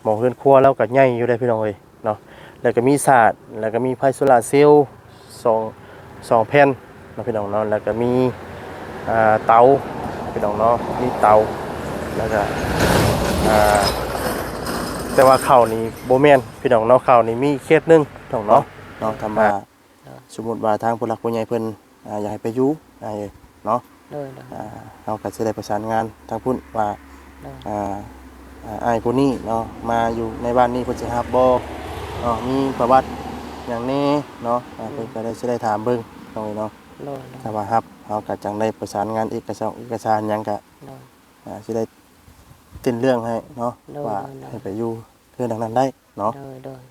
ໝໍ້ເຮືອນຄົວລາວກໍໃຫຍ່ຢູ່ເດ້ພີ່ນ້ອງເອີຍເນາະ. ແລ້ວກໍມີສາດ ແລ້ວກໍມີໄຟໂຊລາເຊວສອງ ສອງແຜ່ນເນາະພີ່ນ້ອງເນາະ. ແລ້ວກໍມີ ອ່າ ເຕົາພີ່ນ້ອງເນາະ ມີເຕົາ ແລ້ວກໍ ອ່າ ແຕ່ວ່າເຂົ້ານີ້ບໍ່ແມ່ນພີ່ນ້ອງເນາະ ເຂົ້ານີ້ມີເຂດໜຶ່ງພີ່ນ້ອງເນາະ ເນາະ ທຳມາ ໂດຍ ສົມມຸດວ່າທາງຜູ້ຫຼັກຜູ້ໃຫຍ່ເພິ່ນ ອ່າ ຢາກໃຫ້ໄປຢູ່ ອ້າຍເອີຍເນາະ ໂດຍ ໂດຍ ອ່າ ເຮົາກໍຊິໄດ້ປະສານງານທາງພຸ້ນວ່າ ໂດຍ ອ່າ ອ່າ ອ້າຍຜູ້ນີ້ເນາະ ມາຢູ່ໃນບ້ານນີ້ເພິ່ນຊິຮັບບໍ່ເນາະ ມີປະຫວັດຫຍັງແດ່ເນາະ ອ່າ ໂດຍ ເພິ່ນກໍໄດ້ ຊິໄດ້ຖາມເບິ່ງເນາະ ໂດຍ ໂດຍ ຖ້າວ່າຮັບ ເຮົາກໍຈັ່ງໄດ້ປະສານງານເອກະສອນ ເອກະສານຫຍັງກໍ ໂດຍ ອ່າ ຊິໄດ້ເຕັ້ນເລື່ອງໃຫ້ເນາະ ໂດຍ ວ່າ ໂດຍ ໂດຍ ໃຫ້ໄປຢູ່ເຮືອນຫຼັງນັ້ນໄດ້ເນາະ ໂດຍ ໂດຍ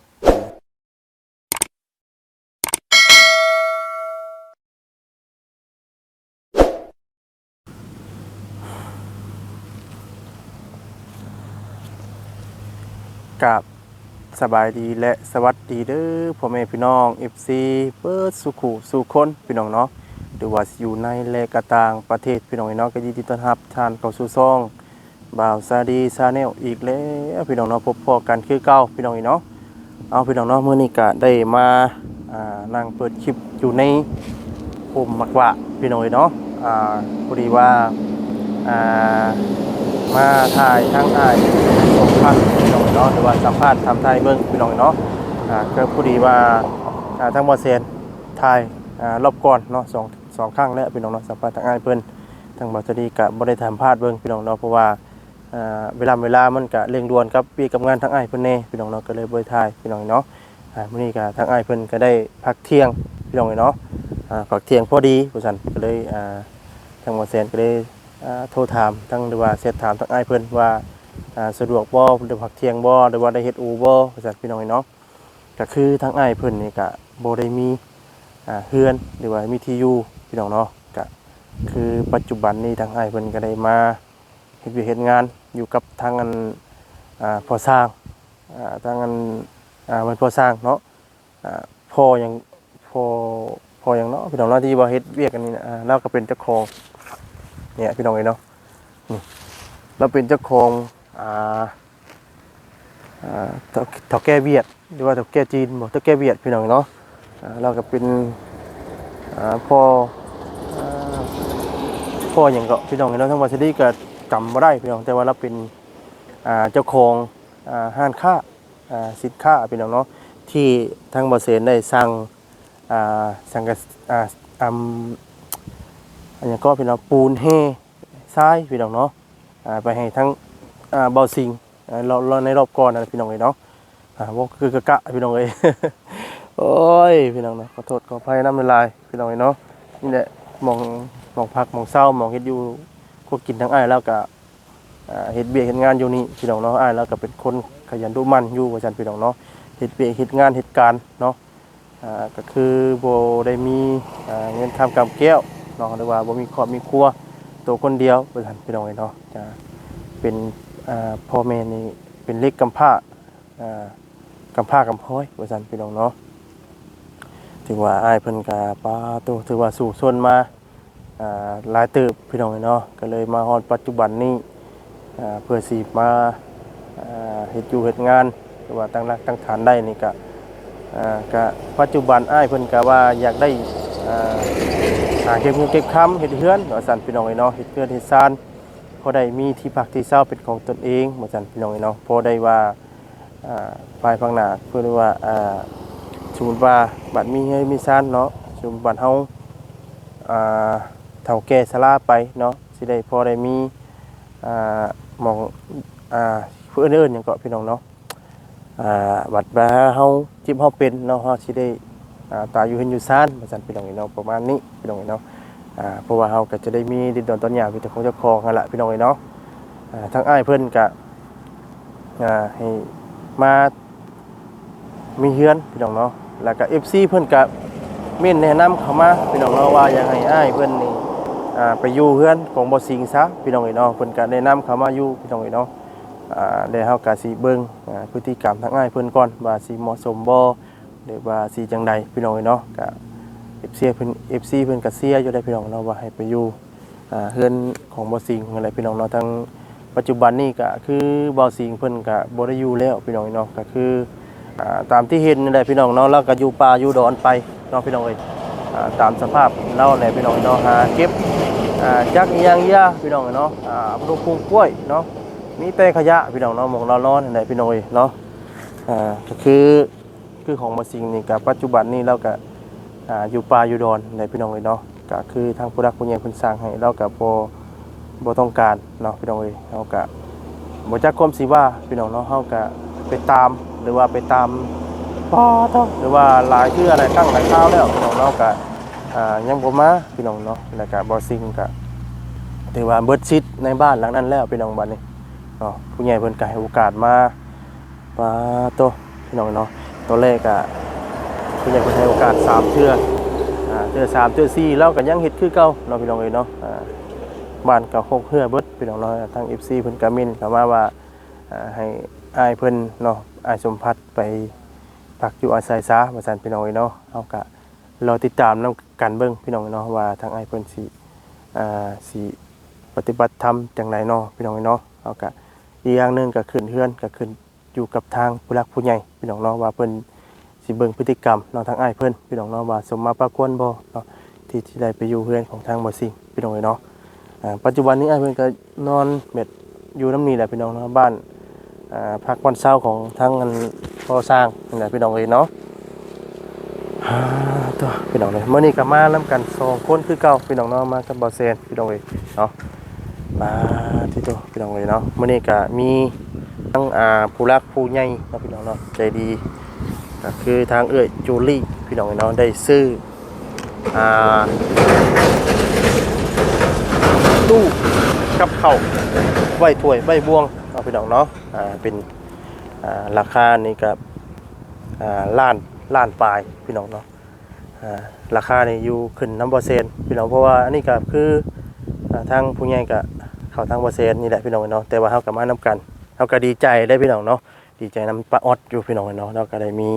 ກາບສະບາຍດີ ແລະ ສະຫວັດດີເດີພໍ່ແມ່ພີ່ນ້ອງ ເອັຟຊີ ເບິດສູ່ຄູ່ສູ່ຄົນພີ່ນ້ອງເນາະ ຫຼືວ່າຊິຢູ່ໃນ ແລະ ກະຕ່າງປະເທດພີ່ນ້ອງເນາະ ກໍຍິນດີຕ້ອນຮັບທ່ານເຂົ້າສູ່ຊ່ອງ ບ່າວຊາດີ Channel ອີກແລ້ວພີ່ນ້ອງເນາະ ພົບພໍ້ກັນຄືເກົ່າພີ່ນ້ອງເນາະ. ເອົາ ພີ່ນ້ອງເນາະ ມື້ນີ້ກະໄດ້ມາ ອ່າ ນັ່ງເປີດຄລິບຢູ່ໃນຮົ່ມໝາກຫວ້າພີ່ນ້ອງເນາະ ອ່າ ພໍດີວ່າ ອ່າ ມາຖ່າຍທາງອ້າຍສົມພັກພີ່ນ້ອງເນາະ ຫຼືວ່າສຳພາດຖາມໄທເບິ່ງພີ່ນ້ອງເນາະ ອ່າ ກໍພໍດີວ່າ ອ່າ ທາງບ່າວແສນຖ່າຍ ອ່າ ລອບກ່ອນເນາະ ສອງ ສອງຄັ້ງແລ້ວພີ່ນ້ອງເນາະ ສຳພາດທາງອ້າຍເພິ່ນ ທາງບ່າວຊາດີກະບໍ່ໄດ້ສຳພາດເບິ່ງພີ່ນ້ອງເນາະ ເພາະວ່າ ອ່າ ເວລາ ເວລາມັນກະເລັ່ງດ່ວນກັບວຽກກັບງານທາງອ້າຍເພິ່ນແດ່ພີ່ນ້ອງເນາະ ກໍເລີຍບໍ່ໄດ້ຖ່າຍພີ່ນ້ອງເນາະ. ອ່າ ມື້ນີ້ກະທາງອ້າຍເພິ່ນກໍໄດ້ພັກທ່ຽງພີ່ນ້ອງເນາະ ອ່າ ພັກທ່ຽງພໍດີວ່າຊັ້ນ ກໍເລີຍ ອ່າ ທາງບ່າວແສນກໍເລີຍ ອ່າ ໂທຖາມທາງ ຫຼືວ່າແຊັດຖາມທາງອ້າຍເພິ່ນວ່າ ອ່າ ສະດວກບໍ່ ຫຼືພັກທ່ຽງບໍ່ ຫຼືວ່າໄດ້ເຮັດອູບໍ່ວ່າຊັ້ນພີ່ນ້ອງເນາະ. ກໍຄືທາງອ້າຍເພິ່ນນີ້ກະບໍ່ໄດ້ມີ ອ່າ ເຮືອນ ຫຼືວ່າມີທີ່ຢູ່ພີ່ນ້ອງເນາະ ກະຄືປັດຈຸບັນນີ້ທາງອ້າຍເພິ່ນກໍໄດ້ມາ ເຮັດວຽກເຮັດງານຢູ່ກັບທາງອັນ ອ່າ ພໍ່ຊ່າງ ອ່າ ທາງອັນ ອ່າ ແມ່ນພໍ່ຊ່າງເນາະ ອ່າ ພໍ່ຫຍັງ ພໍ່ ພໍ່ຫຍັງເນາະ ພີ່ນ້ອງເນາະ ທີ່ວ່າເຮັດວຽກອັນນີ້ນະ ອ່າ ລາວກໍເປັນເຈົ້າຂອງ ນີ້ພີ່ນ້ອງເອີຍເນາະ ນີ້ ລາວເປັນເຈົ້າຂອງ ອ່າ ອ່າ ເຖົ້າ ເຖົ້າແກ່ຫວຽດ ຫຼືວ່າເຖົ້າແກ່ຈີນບໍ ເຖົ້າແກ່ຫວຽດພີ່ນ້ອງເນາະ ອ່າ ລາວກໍເປັນ ອ່າ ພໍ່ ອ່າ ພໍ່ຫຍັງເກາະພີ່ນ້ອງເນາະ ທາງບ່າວຊາດີກໍຈຳບໍ່ໄດ້ພີ່ນ້ອງ ແຕ່ວ່າລາວເປັນ ອ່າ ເຈົ້າຂອງ ອ່າ ຮ້ານຄ້າ ອ່າ ສິນຄ້າພີ່ນ້ອງເນາະ ທີ່ທາງບ່າວແສນໄດ້ສັ່ງ ອ່າ ສັງກະ ອ່າ ອຳ ອັນຫຍັງເກາະພີ່ນ້ອງ ປູນແຮ່ຊາຍພີ່ນ້ອງເນາະ ອ່າ ໄປໃຫ້ທາງ ອ່າ ບ່າວສິງ ອ່າ ລອບ ລອບ ໃນລອບກ່ອນນັ້ນແຫຼະພີ່ນ້ອງເອີຍເນາະ ອ່າ ເວົ້າຄືກະກະພີ່ນ້ອງເອີຍ ໂອ້ຍ ພີ່ນ້ອງເນາະ ຂໍໂທດຂໍອະໄພນຳຫຼາຍໆ ພີ່ນ້ອງເອີຍເນາະ. ນີ້ແຫຼະ ໝ່ອງ ໝ່ອງພັກໝ່ອງເຊົາ ໝ່ອງເຮັດຢູ່ຄົວກິນ ທາງອ້າຍລາວກະ ອ່າ ເຮັດວຽກເຮັດງານຢູ່ນີ້ພີ່ນ້ອງເນາະ ອ້າຍລາວກໍເປັນຄົນຂະຫຍັນດຸໝັ່ນຢູ່ວ່າຊັ້ນພີ່ນ້ອງເນາະ ເຮັດວຽກເຮັດງານເຮັດການເນາະ ອ່າ ກໍຄືບໍ່ໄດ້ມີ ອ່າ ເງິນຄຳກຳແກ້ວເນາະ ຫຼືວ່າບໍ່ມີຄອບມີຄົວໂຕຄົນດຽວວ່າຊັ້ນພີ່ນ້ອງເອີຍເນາະ ຈະເປັນ ອ່າ ພໍ່ແມ່ນີ້ເປັນເດັກກຳພ້າ ອ່າ ກຳພ້າກຳພ້ອຍວ່າຊັ້ນພີ່ນ້ອງເນາະ ຖືວ່າອ້າຍເພິ່ນກໍ ປາໂຕ ຖືວ່າສູ້ຊົນມາ ອ່າ ຫຼາຍເຕີບພີ່ນ້ອງເອີຍເນາະ ກໍເລີຍມາຮອດປັດຈຸບັນນີ້ ອ່າ ເພື່ອຊິມາ ອ່າ ເຮັດຢູ່ເຮັດງານ ຫຼືວ່າຕັ້ງຫຼັກຕັ້ງຖານໄດ້ນີ້ກະ ອ່າ ກະປັດຈຸບັນອ້າຍເພິ່ນກະວ່າຢາກໄດ້ ອ່າ ຫາເກັບເງິນເກັບຄຳເຮັດເຮືອນວ່າຊັ້ນພີ່ນ້ອງເອີຍເນາະ ເຮັດເຮືອນເຮັດຊານ ພໍໄດ້ມີທີ່ພັກທີ່ເຊົາເປັນຂອງຕົນເອງວ່າຊັ້ນພີ່ນ້ອງເອີຍເນາະ ພໍໄດ້ວ່າ ອ່າ ພາຍພາກໜ້າ ເພິ່ນວ່າ ອ່າ ສົມມຸດວ່າບັດມີເຮືອນມີຊານເນາະ ສົມມຸດບັດເຮົາ ອ່າ ເຖົ້າແກ່ຊະລາໄປເນາະ ຊິໄດ້ພໍໄດ້ມີ ອ່າ ໝ່ອງ ອ່າ ເພິ່ນເອີ້ນຫຍັງເກາະພີ່ນ້ອງເນາະ ອ່າ ບັດວ່າເຮົາເຈັບເຮົາເປັນເນາະ ເຮົາຊິໄດ້ ອ່າ ຕາຍຢູ່ເຮືອນຢູ່ຊານວ່າຊັ້ນພີ່ນ້ອງເອີຍເນາະ ປະມານນີ້ພີ່ນ້ອງເອີຍເນາະ ອ່າ ເພາະວ່າເຮົາກໍຈະໄດ້ມີດິນດອນຕອນຫຍ້າເປັນເຈົ້າຂອງເຈົ້າຂອງຫັ້ນລະພີ່ນ້ອງເອີຍເນາະ ອ່າ ທາງອ້າຍເພິ່ນກະ ອ່າ ໃຫ້ມາມີເຮືອນພີ່ນ້ອງເນາະ ແລ້ວກະເອັຟຊີເພິ່ນກະເມັ້ນແນະນຳເຂົ້າມາພີ່ນ້ອງເນາະ ວ່າຢາກໃຫ້ອ້າຍເພິ່ນນີ້ ອ່າ ໄປຢູ່ເຮືອນຂອງບ່າວສິງຊະພີ່ນ້ອງເອີຍເນາະ ເພິ່ນກະແນະນຳເຂົ້າມາຢູ່ພີ່ນ້ອງເອີຍເນາະ ອ່າ ແລ້ວເຮົາກະຊິເບິ່ງ ອ່າ ພຶດຕິກຳທາງອ້າຍເພິ່ນກ່ອນວ່າຊິເໝາະສົມບໍ່ ຫຼືວ່າຊິຈັ່ງໃດພີ່ນ້ອງເອີຍເນາະ ກະເອັຟຊີເພິ່ນ ເອັຟຊີເພິ່ນກະເຊຍຢູ່ໄດ໋ພີ່ນ້ອງເນາະ ວ່າໃຫ້ໄປຢູ່ ອ່າ ເຮືອນຂອງບ່າວສິງຫັ້ນແຫຼະພີ່ນ້ອງເນາະ ທາງ ປັດຈຸບັນນີ້ກະຄືບ່າວສິງເພິ່ນກະບໍ່ໄດ້ຢູ່ແລ້ວພີ່ນ້ອງເນາະ ກະຄື ອ່າ ຕາມທີ່ເຫັນນີ້ແຫຼະພີ່ນ້ອງເນາະ ລາວກະຢູ່ປ່າຢູ່ດອນໄປເນາະພີ່ນ້ອງເອີຍ. ອ່າ ຕາມສະພາບລາວແຫຼະພີ່ນ້ອງເນາະ ຫາເກັບ ອ່າ ຈັກອີ່ຫຍັງຢ່າພີ່ນ້ອງເນາະ ອ່າ ບໍ່ຮູ້ປູກກ້ວຍເນາະ ມີແຕ່ຂະຫຍະພີ່ນ້ອງເນາະ ໝ່ອງລາວນອນຫັ້ນແຫຼະພີ່ນ້ອງເອີຍເນາະ. ອ່າ ກະຄື ຄືຂອງບ່າວສິງນີ້ກະປັດຈຸບັນນີ້ລາວກະ ອ່າ ຢູ່ປ່າຢູ່ດອນແຫຼະພີ່ນ້ອງເອີຍເນາະ ກະຄືທາງຜູ້ຫຼັກຜູ້ໃຫຍ່ເພິ່ນສ້າງໃຫ້ ລາວກະບໍ່ ບໍ່ຕ້ອງການເນາະພີ່ນ້ອງເອີຍ. ເຮົາກະບໍ່ຈັກຄວາມຊິວ່າພີ່ນ້ອງເນາະ ເຮົາກະໄປຕາມ ຫຼືວ່າໄປຕາມ ປາໂທ້ ຫຼືວ່າຫຼາຍເທື່ອຫຼາຍຄັ້ງຫຼາຍຄາວແລ້ວພີ່ນ້ອງເນາະ ກະ ອ່າ ຍັງບໍ່ມາພີ່ນ້ອງເນາະ ແລ້ວກະບ່າວສິງກະຖືວ່າເບິດສິດໃນບ້ານຫຼັງນັ້ນແລ້ວພີ່ນ້ອງ. ບັດນີ້ເນາະ ຜູ້ໃຫຍ່ເພິ່ນກະໃຫ້ໂອກາດມາ ປາໂທ້ ພີ່ນ້ອງເນາະ ຕອນແລກກະ ຄືຍັງເພິ່ນໃຫ້ໂອກາດສາມເທື່ອ ອ່າ ເທື່ອສາມເທື່ອສີ່ ລາວກະຍັງເຮັດຄືເກົ່າເນາະ ພີ່ນ້ອງເອີຍເນາະ. ອ່າ ບ້ານກະຮົກເຮື້ອເບິດພີ່ນ້ອງເນາະ ທາງເອັຟຊີເພິ່ນກະເມັ້ນເຂົ້າມາວ່າ ອ່າ ໃຫ້ອ້າຍເພິ່ນເນາະ ອ້າຍສົມພັດໄປພັກຢູ່ອາໄສຊາ ວ່າຊັ້ນພີ່ນ້ອງເອີຍເນາະ. ເຮົາກະລໍຕິດຕາມນຳກັນເບິ່ງພີ່ນ້ອງເນາະ ວ່າທາງອ້າຍເພິ່ນຊິ ອ່າ ຊິປະຕິບັດທຳຈັ່ງໃດເນາະ ພີ່ນ້ອງເນາະ. ເຮົາກະ ອີກຢ່າງໜຶ່ງກະຂຶ້ນເຮືອນ ກະຂຶ້ນ ຢູ່ກັບທາງຜູ້ຫຼັກຜູ້ໃຫຍ່ພີ່ນ້ອງເນາະ ວ່າເພິ່ນຊິເບິ່ງພຶດຕິກຳເນາະ ທາງອ້າຍເພິ່ນພີ່ນ້ອງເນາະ ວ່າສົມມາພາຄວນບໍ່ເນາະ ທີ່ ທີ່ໄດ້ໄປຢູ່ເຮືອນຂອງທາງບ່າວສິງພີ່ນ້ອງເອີຍເນາະ. ອ່າ ປັດຈຸບັນນີ້ອ້າຍເພິ່ນກະນອນແບບຢູ່ນຳນີ້ແຫຼະພີ່ນ້ອງເນາະ ບ້ານ ອ່າ ພັກບ່ອນເຊົາຂອງທາງອັນກໍ່ສ້າງນີ້ແຫຼະພີ່ນ້ອງເອີຍເນາະ. ອ່າ ໂທ້ ພີ່ນ້ອງເອີຍ ມື້ນີ້ກະມານຳກັນສອງຄົນຄືເກົ່າພີ່ນ້ອງເນາະ ມາກັບບ່າວແຊນພີ່ນ້ອງເອີຍເນາະ. ປາໂທ້ ພີ່ນ້ອງເອີຍເນາະ ມື້ນີ້ກະມີທັງ ອ່າ ຜູ້ຫຼັກຜູ້ໃຫຍ່ເນາະ ພີ່ນ້ອງເນາະ ໃຈດີ ກະຄືທາງເອື້ອຍຈູລີພີ່ນ້ອງເນາະ ໄດ້ຊື້ ອ່າ ຕູ້ກັບເຂົ້າໄວ້ຖ້ວຍໄວ້ບ່ວງເນາະ ພີ່ນ້ອງເນາະ. ອ່າ ເປັນ ອ່າ ລາຄານີ້ກະ ອ່າ ລ້ານ ລ້ານປາຍພີ່ນ້ອງເນາະ. ອ່າ ລາຄານີ້ຢູ່ຂຶ້ນນຳບ່າວແຊນພີ່ນ້ອງ ເພາະວ່າອັນນີ້ກະຄື ອ່າ ທາງຜູ້ໃຫຍ່ກະເຂົ້າທາງບ່າວແຊນນີ້ແຫຼະພີ່ນ້ອງເນາະ ແຕ່ວ່າເຮົາກະມານຳກັນ ເຮົາກະດີໃຈເດ້ພີ່ນ້ອງເນາະ ດີໃຈນຳປ້າອອດຢູ່ພີ່ນ້ອງເນາະ. ລາວກະໄດ້ມີ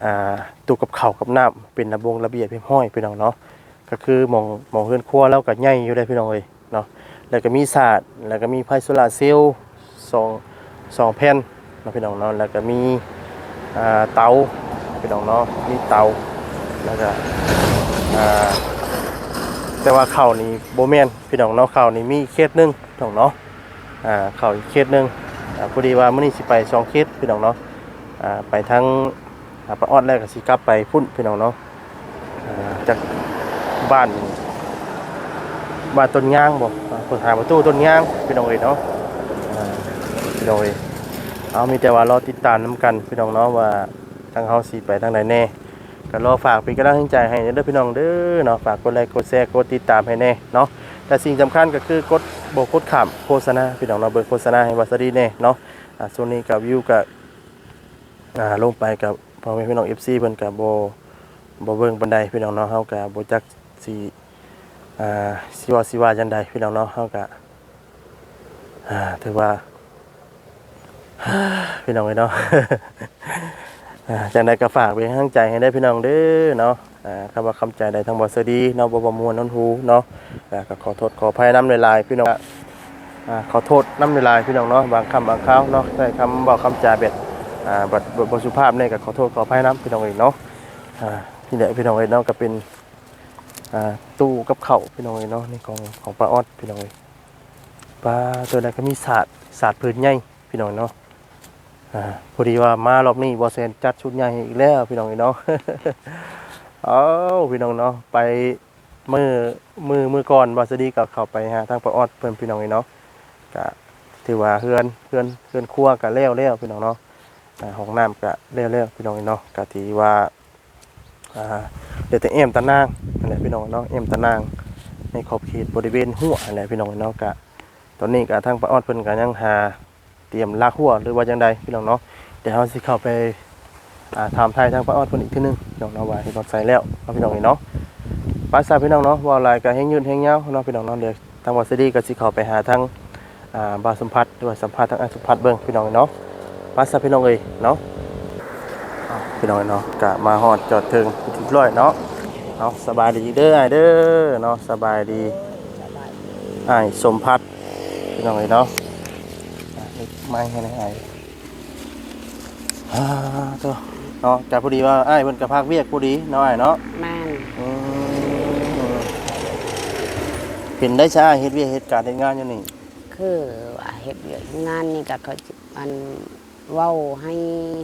ອ່າ ຕູ້ກັບເຂົ້າກັບນ້ຳ ເປັນລະບົງລະບຽບຮຽບຮ້ອຍພີ່ນ້ອງເນາະ ກະຄືໝ່ອງ ໝ່ອງເຮືອນຄົວລາວກະໃຫຍ່ຢູ່ເດ້ພີ່ນ້ອງເອີຍເນາະ. ແລ້ວກະມີສາດ ແລ້ວກະມີໄຟໂຊລາເຊວ ສອງ ສອງແຜ່ນເນາະ ພີ່ນ້ອງເນາະ ແລ້ວກະມີ ອ່າ ເຕົາພີ່ນ້ອງເນາະ ມີເຕົາ ແລ້ວກະ ອ່າ ແຕ່ວ່າເຂົ້ານີ້ບໍ່ແມ່ນພີ່ນ້ອງເນາະ ເຂົ້ານີ້ມີເຂດໜຶ່ງພີ່ນ້ອງເນາະ ອ່າ ເຂົ້າອີກເຂດໜຶ່ງ. ອ່າ ພໍດີວ່າມື້ນີ້ຊິໄປສອງເຂດພີ່ນ້ອງເນາະ ອ່າ ໄປທາງ ອ່າ ປ້າອອດແລ້ວກະຊິກັບໄປພຸ້ນພີ່ນ້ອງເນາະ. ອ່າ ຈັກບ້ານ ບ້ານຕົ້ນຍາງບໍ່ ອ່າ ເພິ່ນຫາປະຕູຕົ້ນຍາງພີ່ນ້ອງເອີຍເນາະ. ອ່າ ພີ່ນ້ອງເອີຍ ເອົາ ມີແຕ່ວ່າລໍຕິດຕາມນຳກັນພີ່ນ້ອງເນາະ ວ່າທາງເຮົາຊິໄປທາງໃດແດ່ ກະລໍຝາກເປັນກຳລັງແຮງໃຈໃຫ້ເດີພີ່ນ້ອງເດີເນາະ. ຝາກກົດໄລກ໌ ກົດແຊ ກົດຕິດຕາມໃຫ້ແດ່ເນາະ ແລະ ສິ່ງສຳຄັນກະຄືກົດ ບໍ່ກົດຂ້າມໂຄສະນາພີ່ນ້ອງເນາະ ເບິ່ງໂຄສະນາໃຫ້ບ່າວສາລີແດ່ເນາະ. ອ່າ ຊ່ວງນີ້ກະວິວກະ ອ່າ ລົງໄປກະ ພໍ່ແມ່ພີ່ນ້ອງເອັຟຊີເພິ່ນກະບໍ່ ບໍ່ເບິ່ງປານໃດພີ່ນ້ອງເນາະ ເຮົາກະບໍ່ຈັກຊິ ອ່າ ຊິເວົ້າ ຊິວ່າຈັ່ງໃດພີ່ນ້ອງເນາະ. ເຮົາກະ ອ່າ ຖືວ່າ ພີ່ນ້ອງເອີຍເນາະ ອ່າ ຈັ່ງໃດກະຝາກເປັນກຳລັງໃຈໃຫ້ເດີພີ່ນ້ອງເດີເນາະ. ອ່າ ຄຳວ່າຄຳໃຈໄດ້ທາງບ່າວສາລີເນາະ ບໍ່ ບໍ່ມ່ວນຫົນຫູເນາະ ແລ້ວກະຂໍໂທດຂໍອະໄພນຳຫຼາຍໆພີ່ນ້ອງ. ອ່າ ຂໍໂທດນຳຫຼາຍໆພີ່ນ້ອງເນາະ ບາງຄຳບາງຄາວເນາະ ໃຊ້ຄຳເວົ້າຄຳຈາແບບ ອ່າ ບໍ່ ບໍ່ ບໍ່ສຸພາບແດ່ ກະຂໍໂທດຂໍອະໄພນຳພີ່ນ້ອງເອີຍເນາະ. ອ່າ ນີ້ແຫຼະພີ່ນ້ອງເອີຍເນາະ ກະເປັນ ອ່າ ຕູ້ກັບເຂົ້າພີ່ນ້ອງເອີຍເນາະ ນີ້ຂອງ ຂອງປ້າອອດພີ່ນ້ອງເອີຍ. ປາ ໂຕນັ້ນກະມີສາດ ສາດຜືນໃຫຍ່ພີ່ນ້ອງເນາະ. ອ່າ ພໍດີວ່າມາລອບນີ້ບ່າວແຊນຈັດຊຸດໃຫຍ່ໃຫ້ອີກແລ້ວພີ່ນ້ອງເອີຍເນາະ. ເອົາ ພີ່ນ້ອງເນາະ ໄປ ມື້ ມື້ ມື້ກ່ອນບ່າວສາລີກະເຂົ້າໄປຫາທາງປ້າອອດເພິ່ນພີ່ນ້ອງເອີຍເນາະ ກະຖືວ່າເຮືອນ ເຮືອນ ເຮືອນຄົວກະແລ້ວແລ້ວພີ່ນ້ອງເນາະ. ອ່າ ຫ້ອງນ້ຳກະແລ້ວແລ້ວພີ່ນ້ອງເນາະ ກະຖືວ່າ ອ່າ ເຫຼືອແຕ່ແອ້ມຕາໜ່າງຫັ້ນແຫຼະພີ່ນ້ອງເນາະ ແອ້ມຕາໜ່າງໃນຂອບເຂດບໍລິເວນຮົ້ວຫັ້ນແຫຼະພີ່ນ້ອງເນາະ. ກະຕອນນີ້ກະທາງປ້າອອດເພິ່ນກະຍັງຫາ ຕຽມລາກຮົ້ວ ຫຼືວ່າຈັ່ງໃດພີ່ນ້ອງເນາະ. ດຽວເຮົາຊິເຂົ້າໄປ ອ່າ ຖາມໄຖ່ທາງປ້າອອດເພິ່ນອີກເທື່ອໜຶ່ງພີ່ນ້ອງເນາະ ວ່າເຮັດຮອດໃສແລ້ວເນາະພີ່ນ້ອງເອີຍເນາະ. ໄປຊະພີ່ນ້ອງເນາະ ເວົ້າຫຼາຍກະແຮງຍືດແຮງຍາວເນາະພີ່ນ້ອງເນາະ. ດຽວທາງບ່າວສາລີກະຊິເຂົ້າໄປຫາທາງ ອ່າ ບ່າວສົມພັດ ຫຼືວ່າສຳພາດທາງອ້າຍສົມພັດເບິ່ງພີ່ນ້ອງເນາະ. ໄປຊະພີ່ນ້ອງເອີຍເນາະ. ອ່າ ພີ່ນ້ອງເນາະ ກະມາຮອດຈອດເຖິງເປັນທີ່ຮຽບຮ້ອຍເນາະ. ເອົາ ສະບາຍດີເດີອ້າຍເດີເນາະ ສະບາຍດີອ້າຍສົມພັດ ພີ່ນ້ອງເອີຍເນາະ. ໄມ້ໃຫ້ແດ່ອ້າຍ. ອາ ໂທ້ ເນາະ ກະພໍດີວ່າອ້າຍເພິ່ນກະພັກວຽກພໍດີເນາະອ້າຍເນາະ. ແມ່ນ. ອືມ ເປັນໄດ໋ຊະອ້າຍ ເຮັດວຽກເຮັດການເຮັດງານຢູ່ນີ້? ຄືວ່າເຮັດວຽກເຮັດງານນີ້ກະ ເຂົາ ອັນ ເວົ້າໃຫ້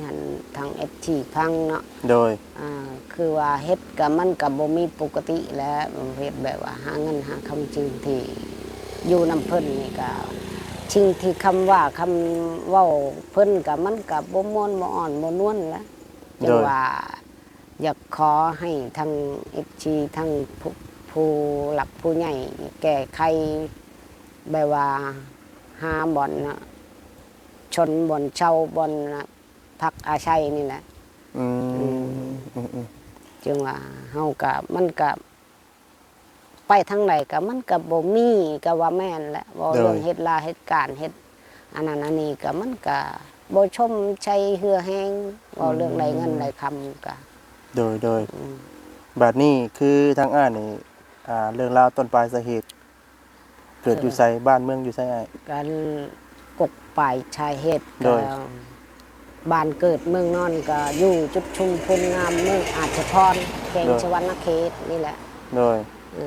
ຫັ້ນທາງເອັຟຊີຟັງເນາະ. ໂດຍ. ອ່າ ຄືວ່າເຮັດກະ ມັນກະບໍ່ມີປົກກະຕິແຫຼະ ເຮັດແບບວ່າຫາເງິນຫາຄຳ. ສິ່ງທີ່ຢູ່ນຳເພິ່ນນີ້ກະ ສິ່ງທີ່ຄຳວ່າ ຄຳເວົ້າເພິ່ນກະ ມັນກະບໍ່ມ່ວນບໍ່ອ່ອນບໍ່ນວນແຫຼະ. ໂດຍ. ຈັ່ງວ່າຢາກຂໍໃຫ້ທາງເອັຟຊີ ທາງຜູ້ ຜູ້ຫຼັກຜູ້ໃຫຍ່ແກ້ໄຂ ແບບວ່າຫາບ່ອນ ຊົນ ບ່ອນເຊົາ ບ່ອນ ພັກອາໄສນີ້ແຫຼະ. ອືມ ອືມ ອືມໆ ຈຶ່ງວ່າເຮົາກະ ມັນກະໄປທາງໃດກະ ມັນກະບໍ່ມີ ກະວ່າແມ່ນແຫຼະ. ເວົ້າ ໂດຍ ເລື່ອງເຮັດລາເຮັດການ ເຮັດອັນນັ້ນອັນນີ້ກະ ມັນກະບໍ່ຊົມໄຊເຫື່ອແຮງ ເວົ້າເລື່ອງໄດ້ເງິນ ອືມ ໄດ້ຄຳກະ. ໂດຍໆ. ອືມ ບາດນີ້ຄືທາງອ້າຍນີ້ ອ່າ ເລື່ອງລາວຕົ້ນປາຍສາເຫດ ເກີດຢູ່ໃສ? ເອີ ບ້ານເມືອງຢູ່ໃສອ້າຍ? ກະ ກົກປາຍສາເຫດ ໂດຍ ກະ ບ້ານເກີດເມືອງນອນ ກະຢູ່ຈຸດຊຸມພົນງາມ ເມືອງອາດສະພອນ ແຂວງ ໂດຍ ສະຫວັນນະເຂດນີ້ແຫຼະ. ໂດຍ. ເອີ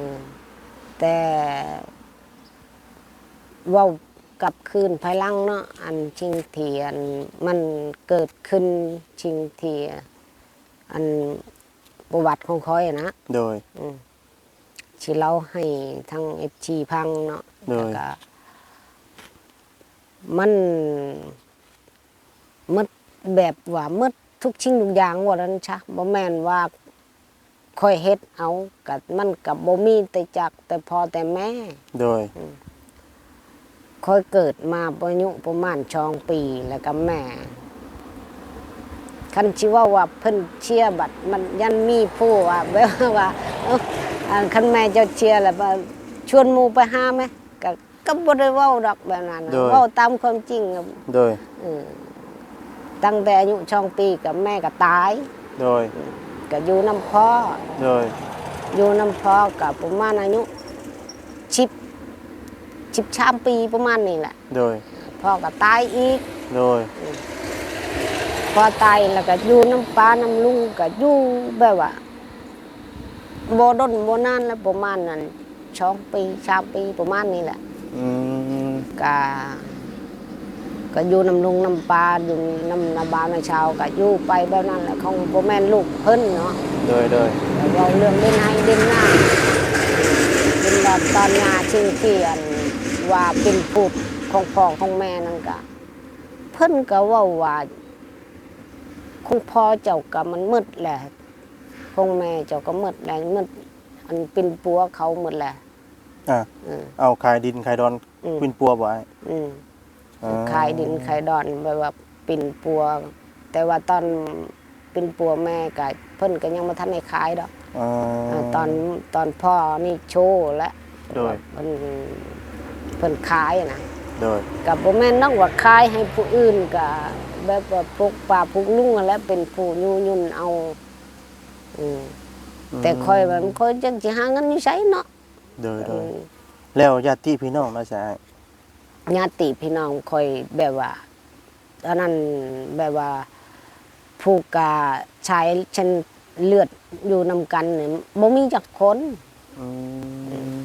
ແຕ່ເວົ້າກັບຄືນພາຍຫຼັງເນາະ ອັນສິ່ງທີ່ ອັນ ມັນເກີດຂຶ້ນ ສິ່ງທີ່ ອັນ ປະຫວັດຂອງຂ້ອຍນະ. ໂດຍ. ອືມ ຊິເລົ່າໃຫ້ທາງເອັຟຊີຟັງເນາະ. ໂດຍ. ແລ້ວກະມັນໝົດ ແບບວ່າໝົດທຸກສິ່ງທຸກຢ່າງວ່ານັ້ນຊະ. ບໍ່ແມ່ນວ່າຂ້ອຍເຮັດເອົາ ກະ ມັນກະບໍ່ມີແຕ່ຈາກແຕ່ພໍ່ແຕ່ແມ່. ໂດຍ. ອືມ ຂ້ອຍເກີດມາອາຍຸປະມານສອງປີ ແລ້ວກະແມ່ ຄັນຊິເວົ້າວ່າເພິ່ນເຊຍ ບັດມັນຍັງມີຜູ້ວ່າ ແບບວ່າ ເອີ ອັນ ຄັນແມ່ເຈົ້າເຊຍແລ້ວ ວ່າຊວນໝູ່ໄປຫາແມ ກະ ກະບໍ່ໄດ້ເວົ້າດອກແບບນັ້ນນະ. ໂດຍ. ເວົ້າຕາມຄວາມຈິງ. ໂດຍ. ເອີ ຕັ້ງແຕ່ອາຍຸສອງປີກະແມ່ກະຕາຍ. ໂດຍ. ກະຢູ່ນຳພໍ່. ໂດຍ. ຢູ່ນຳພໍ່ກະປະມານອາຍຸສິບ ສິບສາມປີປະມານນີ້ແຫຼະ. ໂດຍ. ພໍ່ກໍຕາຍອີກ. ໂດຍ. ອືມ ພໍ່ຕາຍແລ້ວກໍຢູ່ນຳປ້ານຳລຸງ ກໍຢູ່ແບບວ່າບໍ່ດົນບໍ່ນານແລ້ວ ປະມານນັ້ນ ສອງປີ ສາມປີ ປະມານນີ້ແຫຼະ. ອືມ ກໍ ກໍຢູ່ນຳລຸງນຳປ້າ ຢູ່ນຳນ້າບ່າວນ້າສາວ ກໍຢູ່ໄປແບບນັ້ນແຫຼະ ຂອງບໍ່ແມ່ນລູກເພິ່ນເນາະ. ໂດຍ ໂດຍ. ແລ້ວເວົ້າເລື່ອງດິນໄຮ່ດິນນາ ດິນດອນຕອນຫຍ້າ ສິ່ງທີ່ ອັນ ວ່າເປັນພູດຂອງພໍ່ຂອງແມ່ນັ້ນກະ ເພິ່ນກໍເວົ້າວ່າ ຂອງພໍ່ເຈົ້າກໍມັນໝົດແຫຼະ ຂອງແມ່ເຈົ້າກໍໝົດແຫຼະ ໝົດ ອັນ ປິ່ນປົວເຂົາໝົດແຫຼະ. ອ່າ ເອີ ເອົາຂາຍດິນຂາຍດອນ ອືມ ປິ່ນປົວບໍ່ອ້າຍ? ອືມ ເອີ ຂາຍດິນຂາຍດອນ ແບບວ່າປິ່ນປົວ ແຕ່ວ່າຕອນປິ່ນປົວແມ່ກະ ເພິ່ນກະຍັງບໍ່ທັນໄດ້ຂາຍດອກ. ເອີ ເອີ ຕອນ ຕອນພໍ່ນີ້ໂຊແຫຼະ. ໂດຍ. ເພິ່ນ ເພິ່ນຂາຍນະ. ໂດຍ. ກະບໍ່ແມ່ນນຳວ່າຂາຍໃຫ້ຜູ້ອື່ນ ກະແບບວ່າພວກປ້າພວກລຸງຫັ້ນແຫຼະ ເປັນຜູ້ຍູ້ຫຍຸ້ນເອົາ. ອືມ ອືມ ແຕ່ຂ້ອຍວ່າ ຂ້ອຍຈັກຊິຫາເງິນຢູ່ໃສເນາະ. ໂດຍ ໂດຍ. ອືມ ແລ້ວຍາດຕິພີ່ນ້ອງລະຊະອ້າຍ? ຍາດຕິພີ່ນ້ອງຂ້ອຍແບບວ່າ ອັນນັ້ນ ແບບວ່າ ຜູກກະສາຍເສັ້ນເລືອດຢູ່ນຳກັນນີ້ ບໍ່ມີຈັກຄົນ. ອືມ ອືມ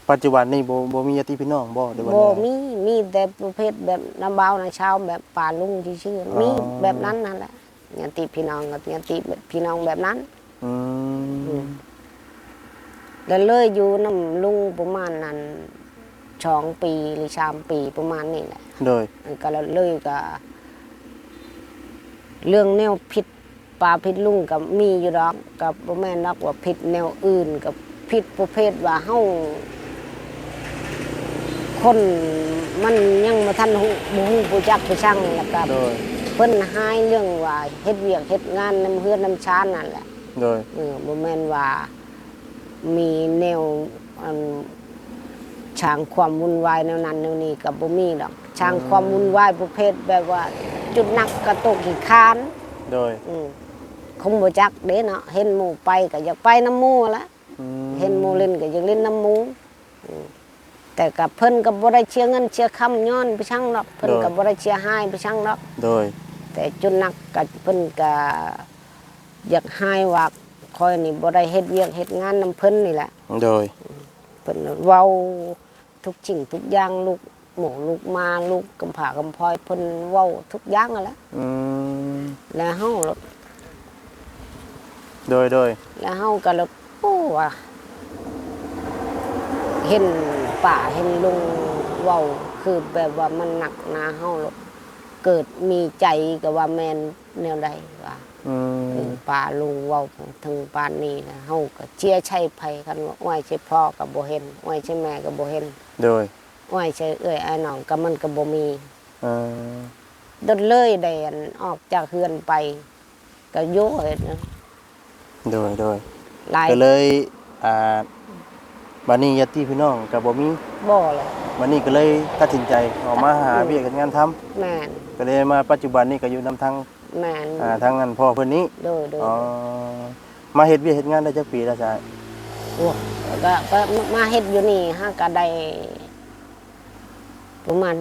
ປັດຈຸບັນນີ້ບໍ່ ບໍ່ມີຍາດຕິພີ່ນ້ອງບໍ່ ຫຼືວ່າ? ບໍ່ມີ ມີແຕ່ປະເພດແບບນ້າບ່າວນ້າສາວ ແບບປ້າລຸງຊື່ໆ. ອໍ ມີແບບນັ້ນຫັ້ນແຫຼະ ຍາດຕິພີ່ນ້ອງ ຍາດຕິພີ່ນ້ອງແບບນັ້ນ. ອືມ ອືມ ແລ້ວເລີຍຢູ່ນຳລຸງປະມານນັ້ນ ສອງປີ ຫຼື ສາມປີ ປະມານນີ້ແຫຼະ. ໂດຍ. ເອີ ກໍເລີຍ ເລີຍກໍ ເລື່ອງແນວຜິດປ້າຜິດລຸງກໍມີຢູ່ດອກ ກໍບໍ່ແມ່ນດອກວ່າຜິດແນວອື່ນ ກໍຜິດປະເພດວ່າເຮົາ ຄົນມັນຍັງບໍ່ທັນຮູ້ ບໍ່ຮູ້ຈັກຜູ້ຊັງ ແລ້ວກໍ ໂດຍ ເພິ່ນຮ້າຍເລື່ອງວ່າເຮັດວຽກເຮັດງານນຳເຮືອນນຳຊານນັ້ນແຫຼະ. ໂດຍ. ເອີ ບໍ່ແມ່ນວ່າມີແນວ ອັນ ສ້າງຄວາມວຸ່ນວາຍແນວນັ້ນແນວນີ້ກໍບໍ່ມີດອກ ສ້າງ ອືມ ຄວາມວຸ່ນວາຍປະເພດແບບວ່າຈຸດໜັກກະໂຕະຂີ້ຄ້ານ. ໂດຍ. ອືມ ຄົງບໍ່ຈັກເດ້ເນາະ ເຫັນໝູ່ໄປກໍຢາກໄປນຳໝູ່ແຫຼະ. ອືມ ເຫັນໝູ່ຫຼິ້ນກໍຢາກຫຼິ້ນນຳໝູ່. ອືມ ແຕ່ ກໍເພິ່ນກໍບໍ່ໄດ້ເສຍເງິນເສຍຄຳຍ້ອນໄປສັງດອກ ເພິ່ນ ໂດຍ ກໍບໍ່ໄດ້ເສຍຫາຍໄປສັງດອກ ໂດຍ ແຕ່ຈຸດໜັກກໍເພິ່ນກໍຢາກຫາຍວ່າຂ້ອຍນີ້ບໍ່ໄດ້ເຮັດວຽກເຮັດງານນຳເພິ່ນນີ້ແຫຼະ ໂດຍ ເພິ່ນເວົ້າທຸກສິ່ງທຸກຢ່າງ ລູກໝູລູກໝາ ລູກກຳພ້າກຳພ້ອຍ ເພິ່ນເວົ້າທຸກຢ່າງຫັ້ນແຫຼະ ອືມ ແລ້ວເຮົາ ໂດຍ ໂດຍ ແລ້ວເຮົາກໍລະ ໂອ້ ວ່າ ເຫັນປ້າເຫັນລຸງເວົ້າ ຄືແບບວ່າມັນໜັກໜາເຮົາໂລດ ເກີດມີໃຈກໍວ່າແມ່ນແນວໃດວ່າ ອືມ ເອີ ປ້າລຸງເວົ້າເຖິງປານນີ້ແລ້ວ ເຮົາກໍເຊື່ອໃສ່ໃຜ ຄັນວ່າອ້ວຍໃສ່ພໍ່ກໍບໍ່ເຫັນ ອ້ວຍໃສ່ແມ່ກໍບໍ່ເຫັນ ໂດຍ ອ້ວຍໃສ່ເອື້ອຍອ້າຍນ້ອງກໍມັນກໍບໍ່ມີ ເອີ ດົດເລີຍໄດ້ອັນອອກຈາກເຮືອນໄປ ກໍຢູ່ເຮັດນະ ໂດຍ ໂດຍ ຫຼາຍ ກໍເລີຍ ອ່າ ບາດນີ້ຍາດຕິພີ່ນ້ອງກໍບໍ່ມີ ບໍ່ແລ້ວ ບາດນີ້ກໍເລີຍຕັດສິນໃຈອອກມາຫາ ອືມ ວຽກເຮັດງານທຳ ແມ່ນ ກໍເລີຍມາປັດຈຸບັນນີ້ກໍຢູ່ນຳທາງ ແມ່ນ ອ່າ ທາງອັນພໍ່ເພິ່ນນີ້ ໂດຍ ໂດຍ ອໍ ມາເຮັດວຽກເຮັດງານໄດ້ຈັກປີແລ້ວຊະ? ໂອ້ ກໍ ກໍມາເຮັດຢູ່ນີ້ຫາກໍໄດ້ປະມານ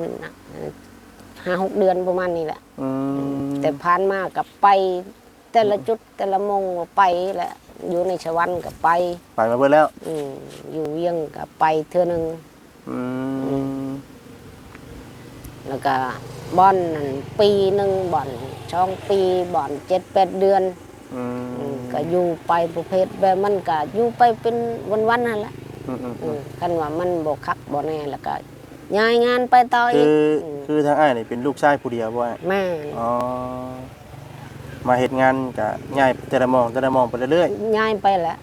ຫ້າຫົກເດືອນປະມານນີ້ແຫຼະ ອືມ ແຕ່ຜ່ານມາກໍໄປແຕ່ລະຈຸດ ອືມ ແຕ່ລະໝ່ອງກໍໄປແຫຼະ ຢູ່ໃນສະຫວັນກໍໄປ ໄປມາເບິດແລ້ວ ອືມ ຢູ່ວຽງກໍໄປເທື່ອໜຶ່ງ ອືມ ແລ້ວກໍບ່ອນນັ້ນປີໜຶ່ງ ບ່ອນສອງປີ ບ່ອນເຈັດແປດເດືອນ ອືມ ອືມ ກໍຢູ່ໄປປະເພດແບບມັນກໍຢູ່ໄປເປັນວັນໆຫັ້ນແຫຼະ ອືມໆໆ ອືມ ຄັນວ່າມັນບໍ່ຄັກບໍ່ແນ່ ແລ້ວກໍຍ້າຍງານໄປຕໍ່ອີກ ຄື ອືມ ຄືທາງອ້າຍນີ້ເປັນລູກຊາຍຜູ້ດຽວບໍ່ອ້າຍ? ແມ່ນ ອໍ ມາເຮັດງານກະຍ້າຍແຕ່ລະໝ່ອງ ແຕ່ລະໝ່ອງໄປເລື້ອຍໆ ຍ້າຍໄປແຫຼະ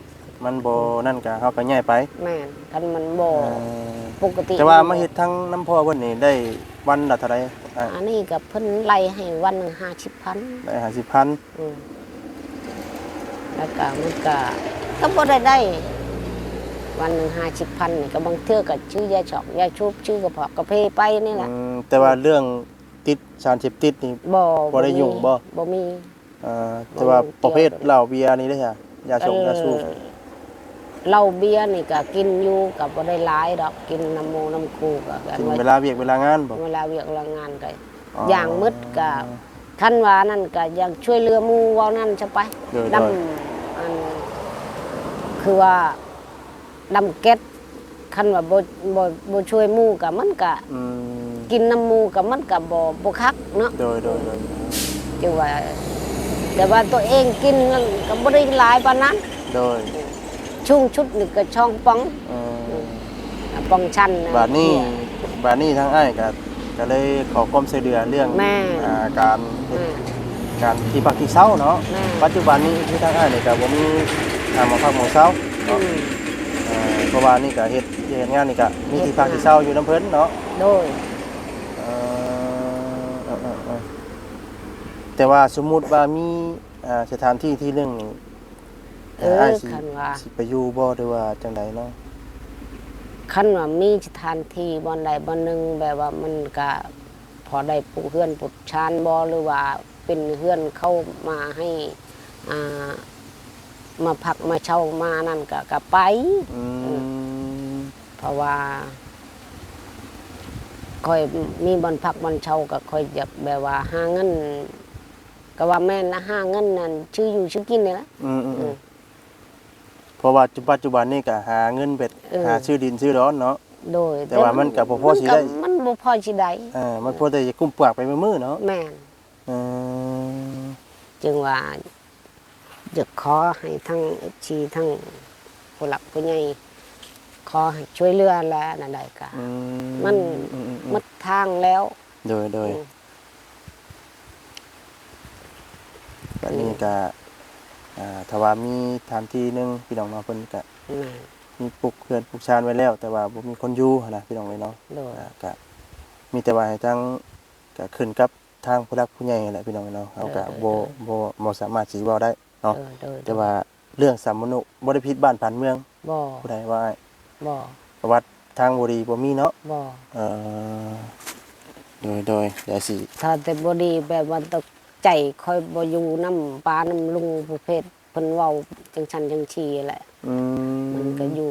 ມັນບໍ່ ອືມ ນັ້ນກະເຮົາກະຍ້າຍໄປ ແມ່ນ ຄັນມັນບໍ່ ເອີ ປົກກະຕິ ແຕ່ວ່າມາເຮັດທາງນຳພໍ່ເພິ່ນນີ້ໄດ້ວັນລະເທົ່າໃດ? ອັນນີ້ກະເພິ່ນໄລ່ໃຫ້ວັນໜຶ່ງຫ້າສິບພັນ ໄດ້ຫ້າສິບພັນ ອືມ ແລ້ວກະມັນກະ ກະບໍ່ໄດ້ໄດ້ ວັນໜຶ່ງຫ້າສິບພັນນີ້ ກະບາງເທື່ອກະຊື້ຢາຊອກຢາສູບ ຊື້ກະເພາະກາເຟໄປນີ້ແຫຼະ ອືມ ແຕ່ວ່າເລື່ອງ ຕິດສານເສບຕິດນີ້ ບໍ່ ບໍ່ໄດ້ຫຍຸ້ງບໍ່? ບໍ່ມີ ບໍ່ມີ ເອີ ແຕ່ວ່າປະເພດເຫຼົ້າເບຍນີ້ເດ້ ຢາຊົງ ເອີ ຢາສູບ ເຫຼົ້າເບຍນີ້ກະກິນຢູ່ ກະບໍ່ໄດ້ຫຼາຍດອກ ກິນນຳໝູ່ນຳຄູ່ ກະ ກິນເວລາວຽກເວລາງານບໍ່? ເວລາວຽກເວລາງານກະ ອໍ ຢ່າງໝົດກະ ຄັນວ່ານັ້ນກະຢາກຊ່ວຍເຫຼືອໝູ່ ເວົ້ານັ້ນຊະໄປ ໂດຍ ດຳ ໂດຍ ອັນ ຄືວ່າ ດຳແກັດ ຄັນວ່າບໍ່ ບໍ່ ບໍ່ຊ່ວຍໝູ່ກະ ມັນກະ ອືມ ກິນນຳໝູ່ກະ ມັນກະບໍ່ ບໍ່ຄັກເນາະ ໂດຍ ໂດຍ ໂດຍ ຈຶ່ງວ່າ ແຕ່ວ່າຕົວເອງກິນນັ້ນກະບໍ່ໄດ້ຫຼາຍປານນັ້ນ ໂດຍ ສູງສຸດນີ້ກະສອງປ່ອງ ເອີ ອືມ ປ່ອງຊັ້ນນະ ບາດນີ້ ບາດນີ້ທາງອ້າຍກະ ກະເລີຍຂໍຄວາມຊ່ວຍເຫຼືອເລື່ອງ ແມ່ນ ອ່າ ການເຮັດ ແມ່ນ ການທີ່ພັກທີ່ເຊົາເນາະ ແມ່ນ ປັດຈຸບັນນີ້ຄືທາງອ້າຍນີ້ກະບໍ່ມີ ອ່າ ໝ່ອງພັກໝ່ອງເຊົາເນາະ ອືມ ເອີ ເພາະວ່ານີ້ກະເຮັດ ເຮັດງານນີ້ກະມີທີ່ພັກທີ່ເຊົາຢູ່ນຳເພິ່ນເນາະ ໂດຍ ເອີ ເອີ ເອີ ເອີ ແຕ່ວ່າສົມມຸດວ່າມີ ອ່າ ສະຖານທີ່ທີ່ໜຶ່ງນີ້ ເອີ ອ້າຍຊິ ຄັນວ່າ ຊິໄປຢູ່ບໍ່ ຫຼືວ່າຈັ່ງໃດເນາະ? ຄັນວ່າມີສະຖານທີ່ບ່ອນໃດບ່ອນໜຶ່ງ ແບບວ່າມັນກະພໍໄດ້ປຸກເຮືອນປຸກຊານບໍ່ ຫຼືວ່າເປັນເຮືອນເຂົາມາໃຫ້ ອ່າ ມາພັກມາເຊົ່າມານັ້ນກະ ກະໄປ ອືມ ເອີ ເພາະວ່າຂ້ອຍມີບ່ອນພັກບ່ອນເຊົ່າ ກະຂ້ອຍຢາກແບບວ່າຫາເງິນ ກະວ່າແມ່ນລະ ຫາເງິນນັ້ນຊື້ຢູ່ຊື້ກິນນີ້ລະ ອືມ ອືມ ອືມ ເພາະວ່າປັດຈຸບັນນີ້ກະຫາເງິນເປັດ ເອີ ຫາຊື້ດິນຊື້ດອນເນາະ ໂດຍ ແຕ່ວ່າມັນກະບໍ່ພໍຊິໄດ້ ມັນບໍ່ພໍຊິໄດ້ ເອີ ມັນພໍແຕ່ຈະກຸ້ມປາກໄປມື້ໆເນາະ ແມ່ນ ເອີ ຈຶ່ງວ່າຢາກຂໍໃຫ້ທັງເອັຟຊີ ທັງຜູ້ຫຼັກຜູ້ໃຫຍ່ ຂໍໃຫ້ຊ່ວຍເຫຼືອແລະ ແນວໃດກະ ອືມ ມັນ ອືມໆໆ ໝົດທາງແລ້ວ ໂດຍ ໂດຍ ອືມ ບາດນີ້ກະ ອ່າ ຖ້າວ່າມີສະຖານທີ່ໜຶ່ງ ພີ່ນ້ອງເນາະ ເພິ່ນກະ ແມ່ນ ມີປຸກເຮືອນປຸກຊານໄວ້ແລ້ວ ແຕ່ວ່າບໍ່ມີຄົນຢູ່ຫັ້ນນະ ພີ່ນ້ອງເອີຍເນາະ ໂດຍ ກະ ກະມີແຕ່ວ່າໃຫ້ທາງ ກະຂຶ້ນກັບທາງຜູ້ຫຼັກຜູ້ໃຫຍ່ຫັ້ນແຫຼະ ພີ່ນ້ອງເອີຍເນາະ ເຮົາກະ ໂດຍ ໂດຍ ບໍ່ ບໍ່ ບໍ່ສາມາດຊິເວົ້າໄດ້ເນາະ ໂດຍ ໂດຍ ແຕ່ວ່າເລື່ອງສຳມະໂນ ບໍ່ໄດ້ຜິດບ້ານຜິດເມືອງ ບໍ່ ຜູ້ໃດວ່າອ້າຍ ບໍ່ ປະຫວັດທາງບໍ່ດີບໍ່ມີເນາະ ບໍ່ ເອີ ໂດຍ ໂດຍ ດຽວຊິ ຖ້າແຕ່ບໍ່ດີແບບວ່າຕົກໃຈ ຂ້ອຍບໍ່ຢູ່ນຳປ້ານຳລຸງປະເພດ ເພິ່ນເວົ້າຈັ່ງຊັ້ນຈັ່ງຊີ້ແຫຼະ ອືມ ມັນ ກໍຢູ່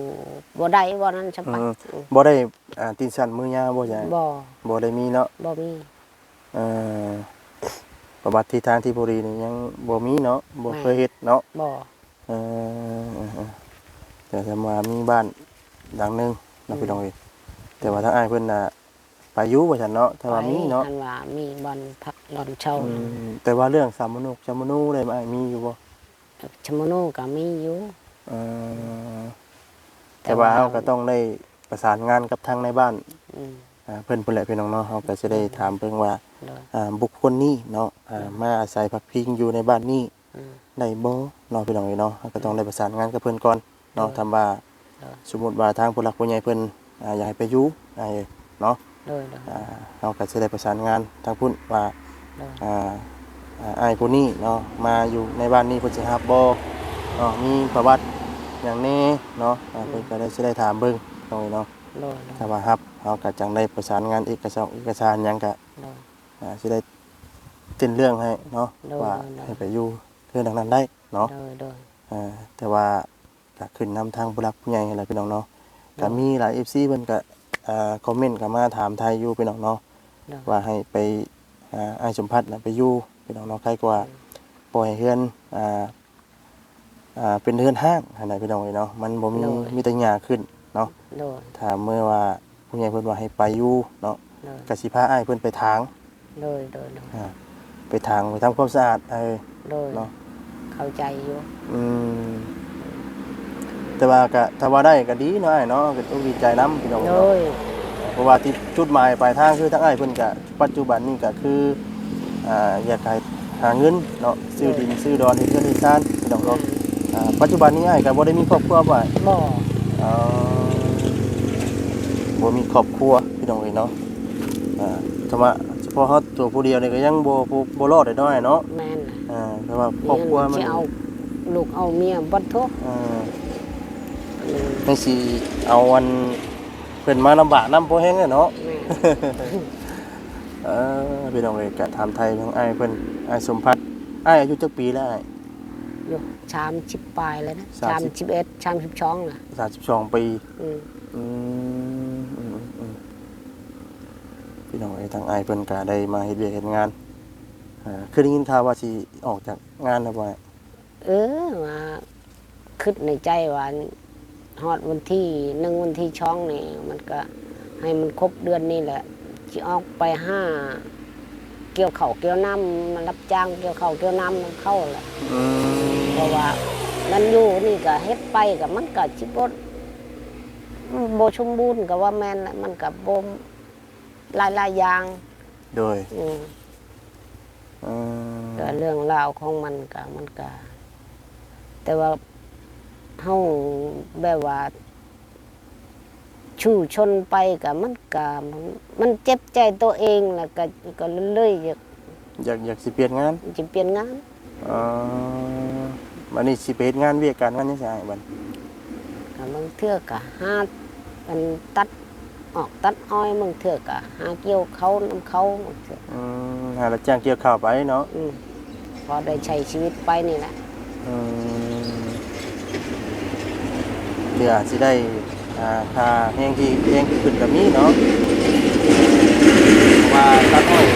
ບໍ່ໄດ້ ເວົ້ານັ້ນຊະປະ. ອືມ ອືມ ບໍ່ໄດ້ ອ່າ ຕິນສັ້ນມືຍາວບໍ່? ບໍ່ ບໍ່ໄດ້ມີເນາະ. ບໍ່ມີ. ເອີ ປະຫວັດທິທາງທີ່ບໍ່ດີນີ້ຍັງບໍ່ມີເນາະ, ບໍ່ ແມ່ນ ເຄີຍເຮັດເນາະ. ບໍ່. ເອີ ເອີ ເອີ ແຕ່ຖ້າວ່າມີບ້ານຫຼັງໜຶ່ງເນາະ ອືມ ພີ່ນ້ອງເອີຍ, ແຕ່ວ່າທາງອ້າຍເພິ່ນນະໄປຢູ່ວ່າຊັ້ນເນາະ ຖ້າວ່າມີເນາະ, ຄັນວ່າມີບ່ອນພັກບ່ອນເຊົາ. ອືມ ແຕ່ວ່າເລື່ອງສຳມະໂນ ສຳມະໂນໄດ້ ອ້າຍມີຢູ່ບໍ່? ສຳມະໂນກໍມີຢູ່. ເອີ ແຕ່ ແຕ່ວ່າ ວ່າເຮົາກໍຕ້ອງໄດ້ປະສານງານກັບທາງນາຍບ້ານ ອືມ ອ່າ ເພິ່ນພຸ້ນແຫຼະ ພີ່ນ້ອງເນາະ. ເຮົາກໍຊິໄດ້ ອືມ ຖາມເບິ່ງວ່າ ໂດຍ ອ່າ ບຸກຄົນນີ້ເນາະ ອ່າ ໂດຍ ມາອາໄສພັກພິງຢູ່ໃນບ້ານນີ້ ອືມ ໄດ້ບໍ່ເນາະ ພີ່ນ້ອງເອີຍເນາະ. ເຮົາກໍຕ້ອງ ໂດຍ ໄດ້ປະສານງານກັບເພິ່ນກ່ອນເນາະ. ໂດຍ ຖ້າວ່າ ໂດຍ ສົມມຸດວ່າທາງຜູ້ຫຼັກຜູ້ໃຫຍ່ເພິ່ນ ອ່າ ຢາກໃຫ້ໄປຢູ່ ອ້າຍເນາະ. ໂດຍ ໂດຍ ອ່າ ເຮົາກໍຊິໄດ້ປະສານງານທາງພຸ້ນວ່າ ໂດຍ ອ່າ ອ່າ ອ້າຍຜູ້ນີ້ເນາະ ມາຢູ່ໃນບ້ານນີ້ເພິ່ນຊິຮັບບໍ່ເນາະ, ມີປະຫວັດຫຍັງແດ່ເນາະ. ອ່າ ໂດຍ ເພິ່ນກໍໄດ້ ຊິໄດ້ຖາມເບິ່ງເນາະ. ໂດຍ ໂດຍ ຖ້າວ່າຮັບ ເຮົາກໍຈັ່ງໄດ້ປະສານງານເອກະສອງ ເອກະສານຫຍັງກໍ ໂດຍ ອ່າ ຊິໄດ້ເຊັນເລື່ອງໃຫ້ເນາະ ໂດຍ ວ່າ ໂດຍ ໂດຍ ໃຫ້ໄປຢູ່ເຮືອນຫຼັງນັ້ນໄດ້ເນາະ. ໂດຍ ໂດຍ ອ່າ ແຕ່ວ່າ ກະຂຶ້ນນຳທາງຜູ້ຫຼັກຜູ້ໃຫຍ່ຫັ້ນແຫຼະ ພີ່ນ້ອງເນາະ. ໂດຍ ກະມີຫຼາຍເອັຟຊີເພິ່ນກະ ອ່າ ຄອມເມັນເຂົ້າມາຖາມໄຖ່ຢູ່ ພີ່ນ້ອງເນາະ ໂດຍ ວ່າໃຫ້ໄປ ອ່າ ອ້າຍສົມພັດນະໄປຢູ່ ພີ່ນ້ອງເນາະ, ໃຄກວ່າ ໂດຍ ປ່ອຍໃຫ້ເຮືອນ ອ່າ ອ່າ ເປັນເຮືອນຮ້າງຫັ້ນນະ ພີ່ນ້ອງເອີຍເນາະ. ມັນບໍ່ມີ ໂດຍ ມີແຕ່ຫຍ້າຂຶ້ນເນາະ. ໂດຍ ຖ້າເມື່ອວ່າ ຜູ້ໃຫຍ່ເພິ່ນວ່າໃຫ້ໄປຢູ່ເນາະ ໂດຍ ກະຊິພາອ້າຍເພິ່ນໄປຖາງ ໂດຍ ໂດຍ ໂດຍ ອ່າ ໄປຖາງ ໄປທຳຄວາມສະອາດ ເອີ ໂດຍ ເນາະ ເຂົ້າໃຈຢູ່. ອືມ ແຕ່ວ່າກະ ຖ້າວ່າໄດ້ກະດີເນາະອ້າຍເນາະ, ກະຕົກດີໃຈນຳ ພີ່ນ້ອງເນາະ. ໂດຍ ເພາະວ່າທີ່ຈຸດໝາຍປາຍທາງ ຄືທາງອ້າຍເພິ່ນກະ ປັດຈຸບັນນີ້ກະຄື ອ່າ ຢາກໃຫ້ຫາເງິນເນາະ ຊື້ດິນ ໂດຍ ຊື້ດອນ ເຮັດເຮືອນເຮັດຊານ ພີ່ນ້ອງເນາະ. ແມ່ນ ອ່າ ປັດຈຸບັນນີ້ອ້າຍກໍບໍ່ໄດ້ມີຄອບຄົວບໍ່? ບໍ່. ອໍ ບໍ່ມີຄອບຄົວ ພີ່ນ້ອງເອີຍເນາະ. ອ່າ ຖ້າວ່າສະເພາະເຮົາຕົວຜູ້ດຽວນີ້ກໍຍັງບໍ່ ບໍ່ ບໍ່ລອດໄດ້ນ້ອຍເນາະ. ແມ່ນ. ອ່າ ແຕ່ວ່າຄອບຄົວມັນ ຊິເອົາລູກເອົາເມຍບໍ່ທຸກ. ເອີ ອືມ ແມ່ນຊິເອົາອັນ ເພິ່ນມາລຳບາກນຳພໍແຮງແລ້ວເນາະ. ແມ່ນ. ເອີ ພີ່ນ້ອງເອີຍ ກະຖາມໄຖ່ທາງອ້າຍເພິ່ນ ອ້າຍສົມພັດ. ອ້າຍອາຍຸຈັກປີແລ້ວອ້າຍ? ຢູ່ສາມສິບປາຍແລ້ວນະ ສາມສິບ ສາມສິບເອັດ ສາມສິບສອງລະ ສາມສິບສອງປີ. ອືມ ອືມ ອືມ ອືມ ພີ່ນ້ອງເອີຍ ທາງອ້າຍເພິ່ນກະໄດ້ມາເຮັດວຽກເຮັດງານ. ເອີ ຄືໄດ້ຍິນຂ່າວວ່າຊິອອກຈາກງານແລ້ວບໍ່? ເອີ ວ່າຄິດໃນໃຈວ່າຮອດວັນທີໜຶ່ງ ວັນທີສອງນີ້ ມັນກະໃຫ້ມັນຄົບເດືອນນີ້ແຫຼະ ຊິອອກໄປຫາກ່ຽວເຂົ້າກ່ຽວນ້ຳ ມາຮັບຈ້າງກ່ຽວເຂົ້າກ່ຽວນ້ຳນຳເຂົາແຫຼະ. ອືມ ເພາະວ່າມັນຢູ່ນີ້ກະເຮັດໄປກະ ມັນກະຊິບໍ່ ບໍ່ສົມບູນກະວ່າແມ່ນແຫຼະ ມັນກະບໍ່ ຫຼາຍໆຢ່າງ. ໂດຍ ອືມ ເອີ ກໍເລື່ອງລາວຂອງມັນກະ ມັນກະ ແຕ່ວ່າເຮົາແບບວ່າສູ້ຊົນໄປກະ ມັນກະ ມັນ ມັນເຈັບໃຈໂຕເອງ ແລ້ວກະ ກໍເລີຍຢາກ ຢາກ ຢາກຊິປ່ຽນງານ ຊິປ່ຽນງານ. ອໍ ບັດນີ້ຊິໄປເຮັດງານວຽກການງານຫຍັງຊະອ້າຍບັດ? ກໍບາງເທື່ອກໍຫາອັນຕັດອອກຕັດອ້ອຍ ບາງເທື່ອກໍຫາກ່ຽວເຂົ້ານຳເຂົາ ບາງເທື່ອ ອືມ ຫາຮັບຈ້າງກ່ຽວເຂົ້າໄປເນາະ. ອືມ ພໍໄດ້ໃຊ້ຊີວິດໄປນີ້ແຫຼະ. ອືມ ເພື່ອຊິໄດ້ ອ່າ ຄ່າແຮງທີ່ແພງຂຶ້ນກໍມີເນາະ ເພາະວ່າຕັດອ້ອຍ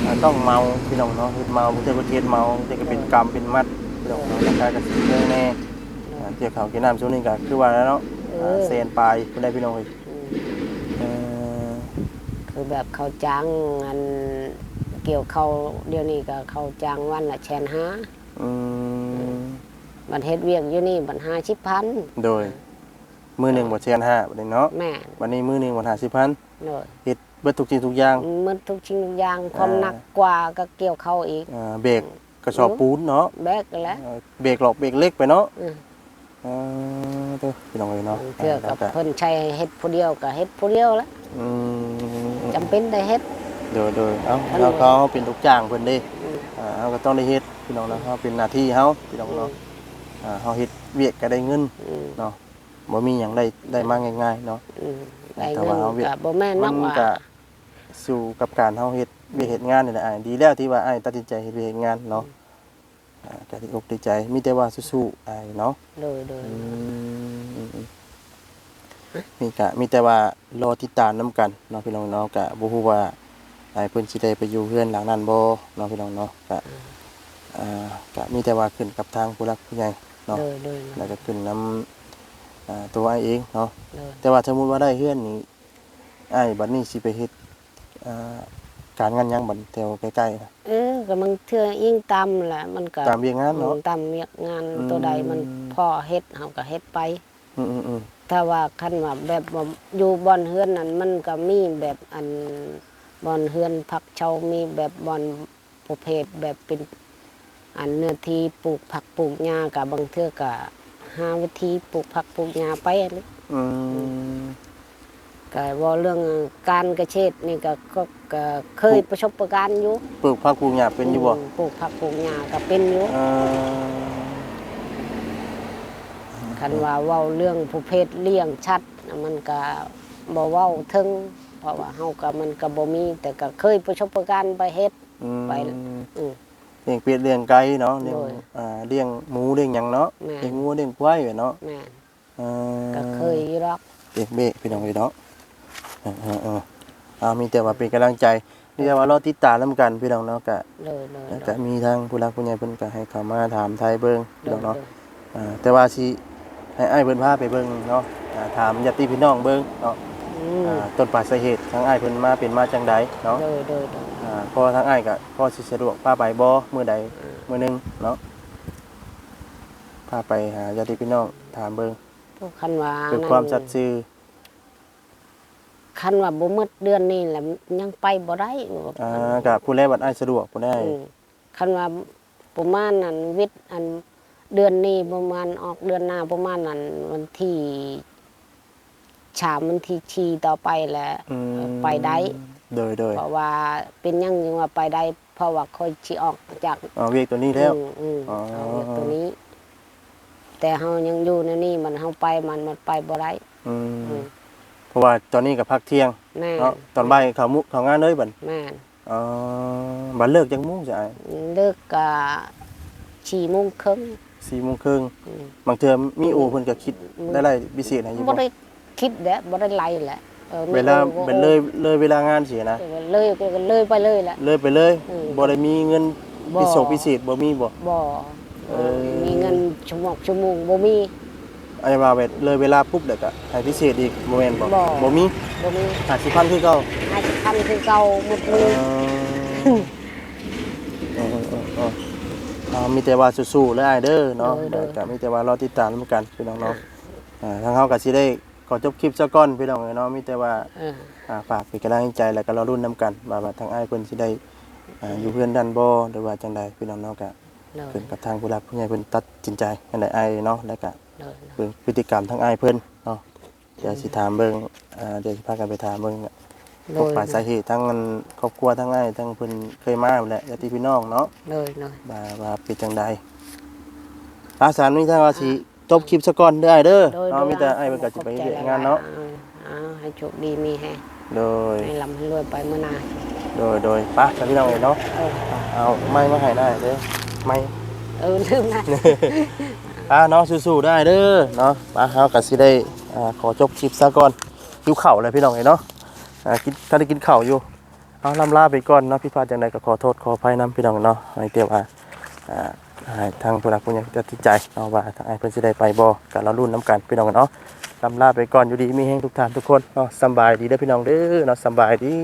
ອ່າ ຕ້ອງເໝົາພີ່ນ້ອງເນາະ ເຮັດເໝົາ ບາງເທື່ອເພິ່ນເຮັດເໝົາ ບາງເທື່ອກໍເປັນກຳເປັນມັດພີ່ນ້ອງເນາະ ລາຄາກໍຊິແພງແດ່. ອ່າ ກ່ຽວເຂົ້າກ່ຽວນ້ຳຊ່ວງນີ້ກໍຄືວ່າແລ້ວເນາະ ເອີ ອ່າ ແສນປາຍພຸ້ນໃດ໋ພີ່ນ້ອງເອີຍ. ອືມ ເອີ ຄືແບບເຂົາຈ້າງ ອັນ ກ່ຽວເຂົ້າດຽວນີ້ກໍເຂົາຈ້າງວັນລະແສນຫ້າ. ອືມ ບັດເຮັດວຽກຢູ່ນີ້ບັດຫ້າສິບພັນ. ໂດຍ ມື້ໜຶ່ງບັດແສນຫ້າບັດນີ້ເນາະ. ແມ່ນ ບັດນີ້ມື້ໜຶ່ງບັດຫ້າສິບພັນ. ໂດຍ ເຮັດເບິດທຸກສິ່ງທຸກຢ່າງ ເບິດທຸກສິ່ງທຸກຢ່າງ. ຄວາມໜັກກວ່າກໍກ່ຽວເຂົ້າອີກ. ອ່າ ເບກກະສອບປູນເນາະ. ເອີ ເບກແຫຼະ ເອີ ເບກຫຼອກເບກເຫຼັກໄປເນາະ. ອືມ ເອີ ເດີ ພີ່ນ້ອງເອີຍເນາະ ບາງເທື່ອກໍເພິ່ນໃຊ້ເຮັດຜູ້ດຽວກໍເຮັດຜູ້ດຽວແຫຼະ. ອືມ ຈຳເປັນໄດ້ເຮັດ. ໂດຍໆ ເອົາ ເຮົາກໍເປັນລູກຈ້າງເພິ່ນເດ້. ອືມ ອ່າ ເຮົາກໍຕ້ອງໄດ້ເຮັດພີ່ນ້ອງເນາະ. ອືມ ເຮົາເປັນໜ້າທີ່ເຮົາພີ່ນ້ອງເນາະ. ອືມ ອ່າ ເຮົາເຮັດວຽກກໍໄດ້ເງິນ. ອືມ ເນາະ ບໍ່ມີຫຍັງໄດ້ ໄດ້ມາງ່າຍໆເນາະ. ອືມ ໄດ້ເງິນກໍບໍ່ແມ່ນດອກ ມັນກະ ວ່າ ສູ້ກັບການເຮົາເຮັດວຽກເຮັດງານນີ້ແຫຼະອ້າຍ. ດີແລ້ວທີ່ວ່າອ້າຍຕັດສິນໃຈເຮັດວຽກເຮັດງານເນາະ. ອືມ ອ່າ ກໍດີອົກດີໃຈ ມີແຕ່ວ່າສູ້ໆອ້າຍເນາະ. ໂດຍ ໂດຍ ອືມ ນີ້ກະມີແຕ່ວ່າລໍຕິດຕາມນຳກັນເນາະ ພີ່ນ້ອງເນາະ. ກະບໍ່ຮູ້ວ່າອ້າຍເພິ່ນຊິໄດ້ໄປຢູ່ເຮືອນຫຼັງນັ້ນບໍ່ເນາະ ພີ່ນ້ອງເນາະ. ກະ ອືມ ອ່າ ກະມີແຕ່ວ່າຂຶ້ນກັບທາງຜູ້ຫຼັກຜູ້ໃຫຍ່ເນາະ. ໂດຍ ໂດຍ ແລ້ວກໍຂຶ້ນນຳ ອ່າ ຕົວອ້າຍເອງເນາະ. ໂດຍ ແຕ່ວ່າສົມມຸດວ່າໄດ້ເຮືອນນີ້ ອ້າຍບັດນີ້ຊິໄປເຮັດ ອ່າ ການງານຫຍັງບັດແຖວໃກ້ໆນະ? ເອີ ກໍບາງເທື່ອອີງຕາມແຫຼະ ມັນກໍຕາມວຽກງານເນາະ. ອືມ ຕາມວຽກງານ ອືມ ຕົວໃດມັນພໍເຮັດ ເຮົາກໍເຮັດໄປ. ອືມໆໆ ຖ້າວ່າຄັນວ່າແບບວ່າຢູ່ບ່ອນເຮືອນນັ້ນ ມັນກໍມີແບບອັນບ່ອນເຮືອນພັກເຊົ່າ ມີແບບບ່ອນ ປະເພດແບບເປັນອັນເນື້ອທີ່ປູກຜັກປູກຫຍ້າ ກະບາງເທື່ອກະຫາວິທີປູກຜັກປູກຫຍ້າໄປຫັ້ນແຫຼະ. ອືມ ອືມ ກະເວົ້າເລື່ອງການກະເສດນີ້ກະ ກໍ ກະເຄີຍປະສົບປະການຢູ່. ປູກຜັກປູກຫຍ້າເປັນຢູ່ບໍ່? ອືມ ປູກຜັກປູກຫຍ້າກະເປັນຢູ່. ເອີ ຄັນວ່າເວົ້າເລື່ອງປະເພດລ້ຽງສັດ ມັນກະບໍ່ເວົ້າເຖິງ ເພາະວ່າເຮົາກະ ມັນກະບໍ່ມີ ແຕ່ກະເຄີຍປະສົບປະການໄປເຮັດ ອືມ ໄປ ອືມ ລ້ຽງເປັດລ້ຽງໄກ່ເນາະ ລ້ຽງ ໂດຍ ອ່າ ລ້ຽງໝູລ້ຽງຫຍັງເນາະ. ແມ່ນ ລ້ຽງງົວລ້ຽງຄວາຍແມ່ນເນາະ. ແມ່ນ ເອີ ກໍເຄີຍຢູ່ດອກ ເບະໆ ພີ່ນ້ອງເອີຍເນາະ. ເອີໆໆ ເອົາ ມີແຕ່ວ່າເປັນກຳລັງໃຈ ມີແຕ່ວ່າລໍຕິດຕາມນຳກັນ ພີ່ນ້ອງເນາະ. ກະ ໂດຍໆໆ ກະມີທາງຜູ້ຫຼັກຜູ້ໃຫຍ່ເພິ່ນກະໃຫ້ເຂົ້າມາຖາມໄຖ່ເບິ່ງ ໂດຍໆ ພີ່ນ້ອງເນາະ. ອ່າ ແຕ່ວ່າຊິໃຫ້ອ້າຍເພິ່ນພາໄປເບິ່ງເນາະ ອ່າ ຖາມຍາດຕິພີ່ນ້ອງເບິ່ງເນາະ. ອືມ ອ່າ ຕົ້ນປາຍສາເຫດທາງອ້າຍເພິ່ນມາເປັນມາຈັ່ງໃດເນາະ. ໂດຍໆໆ ອ່າ ເພາະວ່າທາງອ້າຍກໍພໍຊິສະດວກພາໄປບໍ່ ມື້ໃດ ອືມ ມື້ໜຶ່ງເນາະ ພາໄປຫາຍາດຕິພີ່ນ້ອງຖາມເບິ່ງ. ໂອ້ ຄັນວ່າ ເພື່ອຄວາມສັດຊື່ ຄັນວ່າບໍ່ໝົດເດືອນນີ້ລະ ຍັງໄປບໍ່ໄດ້. ອ່າ ກໍພຸ້ນແຫຼະ ບັດອ້າຍສະດວກພຸ້ນໄດ໋. ອືມ ຄັນວ່າປະມານອັນ ວິດອັນເດືອນນີ້ ປະມານອອກເດືອນໜ້າ ປະມານອັນວັນທີສາມ ວັນທີສີ່ຕໍ່ໄປແຫຼະ ອືມ ໄປໄດ້. ໂດຍໆ ເພາະວ່າເປັນຫຍັງຈຶ່ງວ່າໄປໄດ້ ເພາະວ່າຂ້ອຍຊິອອກຈາກ ອໍ ວຽກຕົວນີ້ແລ້ວ. ອືມໆ ອໍ ເອົາວຽກຕົວນີ້ ແຕ່ເຮົາຍັງຢູ່ໃນນີ້ ມັນເຮົາໄປ ມັນ ມັນໄປບໍ່ໄດ້. ອືມ ອືມ ເພາະວ່າຕອນນີ້ກໍພັກທ່ຽງ ແມ່ນ ເນາະ ຕອນບ່າຍເຂົ້າມຸ ເຂົ້າງານເລີຍບັດ. ແມ່ນ ອໍ ບັດເລີກຈັກໂມງຊະອ້າຍ? ເລີກກະສີ່ໂມງເຄິ່ງ ສີ່ໂມງເຄິ່ງ. ອືມ ບາງເທື່ອມີໂອ ອືມ ເພິ່ນກໍຄິດ ອືມ ໄດ້ໄລ່ພິເສດໃຫ້ຢູ່ບໍ່? ບໍ່ໄດ້ຄິດແຫຼະ ບໍ່ໄດ້ໄລ່ແຫຼະ. ເອີ ເວລາ ມີໂອ ເລີຍ ເລີຍເວລາງານຊີ້ນະ. ເອີ ເລີຍ ກໍເລີຍໄປເລີຍແຫຼະ ເລີຍໄປເລີຍ. ອືມ ບໍ່ໄດ້ມີເງິນ ບໍ່ ພິເສດ ພິເສດບໍ່ມີບໍ່? ບໍ່ ເອີ ມີເງິນຊົ່ວໂມງ ຊົ່ວໂມງບໍ່ມີ. ອັນນີ້ວ່າແບບເລີຍເວລາປຸບແລ້ວກະໃຫ້ພິເສດອີກ ບໍ່ແມ່ນບໍ່? ບໍ່ ບໍ່ມີ ບໍ່ມີ. ຫ້າສິບພັນຄືເກົ່າ ຫ້າສິບພັນຄືເກົ່າໝົດມື້. ເອີ ເອີໆ ເອົາ ມີແຕ່ວ່າສູ້ໆເດີອ້າຍເດີເນາະ. ໂດຍໆ ແລ້ວກະມີແຕ່ວ່າລໍຕິດຕາມນຳກັນ ພີ່ນ້ອງເນາະ. ອ່າ ທາງເຮົາກະຊິໄດ້ຂໍຈົບຄລິບຊະກ່ອນ ພີ່ນ້ອງເອີຍເນາະ. ມີແຕ່ວ່າ ເອີ ອ່າ ຝາກເປັນກຳລັງໃຈ ແລ້ວກະລໍລຸ້ນນຳກັນວ່າ ວ່າທາງອ້າຍເພິ່ນຊິໄດ້ ອ່າ ຢູ່ເຮືອນນັ້ນບໍ່ ຫຼືວ່າຈັ່ງໃດ ພີ່ນ້ອງເນາະ. ກະ ໂດຍ ຂຶ້ນກັບທາງຜູ້ຫຼັກຜູ້ໃຫຍ່ເພິ່ນຕັດສິນໃຈຈັ່ງໃດອ້າຍເນາະ. ແລ້ວກະ ໂດຍໆ ເບິ່ງພຶດຕິກຳທາງອ້າຍເພິ່ນເນາະ. ດຽວຊິຖາມເບິ່ງ ອ່າ ດຽວຊິພາກັນໄປຖາມເບິ່ງ ໂດຍ ພວກປາຍສາເຫດ ທັງອັນຄອບຄົວ ທັງອ້າຍ ທັງເພິ່ນເຄີຍມາແຫຼະ ຍາດຕິພີ່ນ້ອງເນາະ. ໂດຍໆ ວ່າ ວ່າເປັນຈັ່ງໃດ. ອາ ຊັ້ນນີ້ທາງວ່າຊິ ອ່າ ຈົບຄລິບຊະກ່ອນເດີອ້າຍເດີ ໂດຍໆ ເນາະ. ມີແຕ່ອ້າຍເພິ່ນກໍຊິໄປເຮັດວຽກງານເນາະ. ໂດຍ ອ່າ ໃຫ້ໂຊກດີມີແຮງ ໂດຍ ໃຫ້ລ່ຳໃຫ້ລວຍໄປມື້ໜ້າ. ໂດຍໆ ໄປ ພີ່ນ້ອງເອີຍເນາະ. ເອີ ເອົາໄມມາໃຫ້ນາຍເດີ ໄມ ເອີ ລືມນະ. ອ່າ ເນາະ ສູ້ໆເດີອ້າຍເດີເນາະ. ໄປ ເຮົາກໍຊິໄດ້ ອ່າ ຂໍຈົບຄລິບຊະກ່ອນ ຫິວເຂົ້າແລ້ວ ພີ່ນ້ອງເອີຍເນາະ. ອ່າ ກິນ ທັນໄດ້ກິນເຂົ້າຢູ່. ເອົາ ລ່ຳລາໄປກ່ອນເນາະ. ຜິດພາດຈັ່ງໃດກໍຂໍໂທດຂໍອະໄພນຳ ພີ່ນ້ອງເນາະ. ໃຫ້ແຕ່ວ່າ ອ່າ ໃຫ້ທາງຜູ້ຫຼັກຜູ້ໃຫຍ່ຕັດສິນໃຈເນາະ ວ່າທາງອ້າຍເພິ່ນຊິໄດ້ໄປບໍ່ ກໍລໍລຸ້ນນຳກັນ ພີ່ນ້ອງເນາະ. ລ່ຳລາໄປກ່ອນ ຢູ່ດີມີແຮງທຸກທ່ານທຸກຄົນເນາະ. ສຳບາຍດີເດີ ພີ່ນ້ອງເດີເນາະ ສຳບາຍດີ.